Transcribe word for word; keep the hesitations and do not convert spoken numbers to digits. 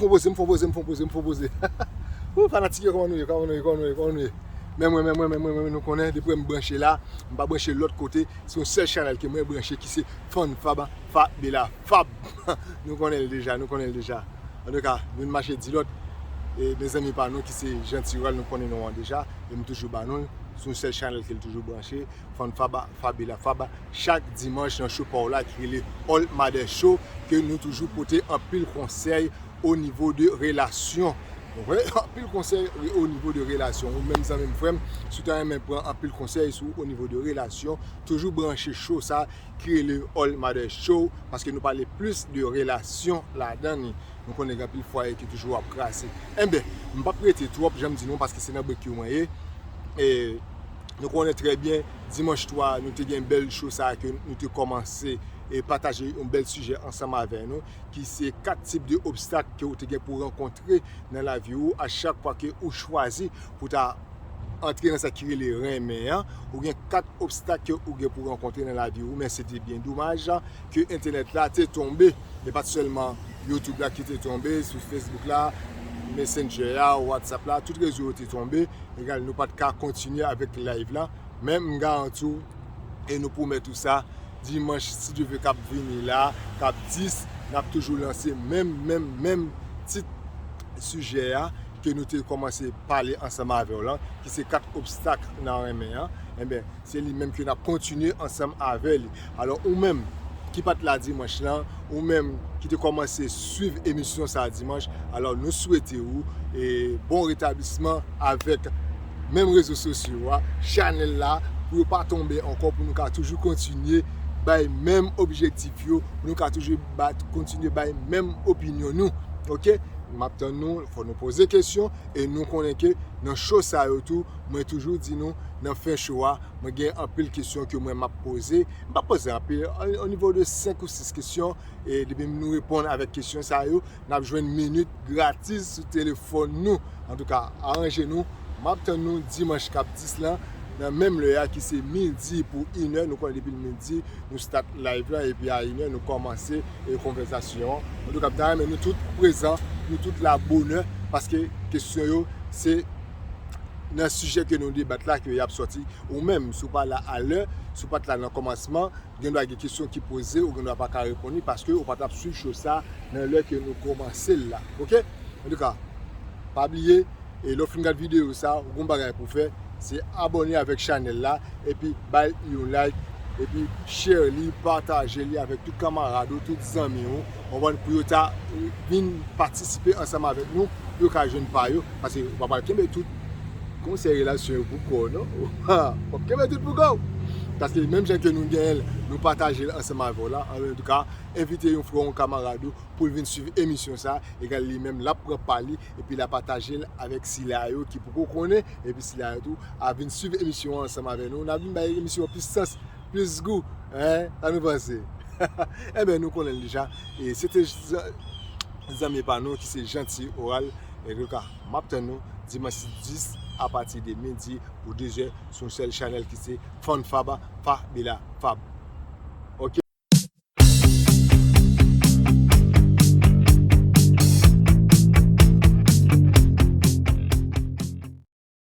Poze, m fon poze, m fon poze, m fon poze. Ou fanatik yo, kòman nou ye, kòman nou ye, kòman nou ye, kòman nou ye? Men mwen, men mwen, men mwen, men mwen, nou konnen, depi m branche la, m pa branche lòt kote, se yon sèl chanèl ke mwen branche ki se Fann Fab, Fabela Fab. Nou konnen l deja, nou konnen l deja. Antouka, youn mache di lòt. E mezanmi pa nou ki se Jean Tirol, nou konnen non an deja, e m toujou ba nou l. Se yon sèl chanèl ke l toujou branche. Fann Fab, Fabela Fab, chak dimanch nan show pa w la ki rele All Mother Show, ke nou toujou pote anpil konsèy o nivo de relasyon. Wi, anpil konsèy o nivo de relasyon. Ou menm zanmi m, frè m, si w ta renmen pran anpil konsèy sou o nivo de relasyon, toujou branche show sa ki rele All Mother Show, paske nou pale plis de relasyon ladan ni. Nou konnen gen anpil fwaye ki toujou ap kraze. Enben, m p ap rete twòp, jan m di nou, paske se nan break yo mwen ye. E nou konnen trè byen, dimanch twa, nou te gen bèl show sa ke nou te kòmanse e pataje yon bèl sijè ansanm avè nou, ki se kat tip de obstak ke ou te gen pou rankontre nan lavi ou a chak fwa ke ou chwazi pou ta antre nan sa ki rele renmen an. Ou gen kat obstak ke ou gen pou rankontre nan lavi ou, men se te byen domaj ke entènèt la te tonbe. E pa t sèlman YouTube la ki te tonbe, sou Facebook la, Messenger a, WhatsApp la, tout rezo yo te tonbe. Egal, nou pa t ka kontinye avèk live la. Men m garanti w, e nou pwomèt ou sa, dimanch, si Dye vle, k ap vini la, k ap dis, n ap toujou lanse menm, menm, menm tit sijè a ke nou te kòmanse pale ansanm avè w lan, ki se kat obstak nan renmen an. Enben, se li menm ke n ap kontinye ansanm avè li. Alò, ou menm ki pa t la dimanch lan, ou menm ki te kòmanse swiv emisyon sa a dimanch, alò, nou swete ou e bon retablisman avèk menm rezo sosyo a, chanèl la, pou yo pa tonbe ankò, pou nou ka toujou kontinye bay menm objektif yo, pou nou ka toujou ba, kontinye bay menm opinyon nou. Oke? M ap tann nou, fò nou poze kesyon, e nou konnen ke nan show sa yo tou, mwen toujou di nou, nan fen show a, mwen gen anpil kesyon ke mwen m ap poze. M pa poze anpil, o, o nivo de senk ou sis kesyon, e depi nou reponn avèk kesyon sa yo, n ap jwenn minit gratis sou telefòn nou. Antouka, aranje nou. M ap tann nou dimanch k ap dis lan, nan menm lè a ki se midi pou inè. Nou konnen depi l midi, nou start live lan, epi a inè, nou kòmanse e konvèsasyon an. Antouka, m ta renmen nou tout prezan, nou tout la bonè, paske kesyon yo, se nan sijè ke nou debat la ke y ap sòti. Ou menm, si w pa la alè, si w pa t la nan kòmansman, gen dwa gen kesyon ki poze, ou gen dwa pa ka reponn li paske ou pa t ap swiv show sa nan lè ke nou kòmanse l la. Oke? Antouka, pa bliye, e lè w fin gad videyo sa, ou gen yon bagay pou w fè, se abòne avèk chanèl la, epi bay yon like, epi share li, pataje li avèk tout kanmarad ou, tout zanmi ou, konprann, pou yo ta, eh, vin patisipe ansanm avèk nou, pou yo ka jwenn pa yo, paske ou pa pral kenbe tout konsèy relasyon yo pou kò w, non? Ou p ap kenbe tout pou kò w. Paske menm jan ke nou genyen l, nou pataje l ansanm avè w la. Antouka, envite yon frè, yon kanmarad ou pou l vin swiv emisyon sa, egal li menm, l ap pran pa li, epi l ap pataje l avèk sila yo ki poko konnen, epi sila yo tou ap vin swiv emisyon an ansanm avè nou. N ap vin bay emisyon an plis sans, plis gou. Hein? Sa nou panse? Enben, nou konnen l deja. E se te z-, zanmi pa nou ki se Jean Tirol. Antouka, m ap tann nou dimanch dis apati de midi pou de zè sou yon sèl chanèl ki se Fann Fab, Fabela Fab.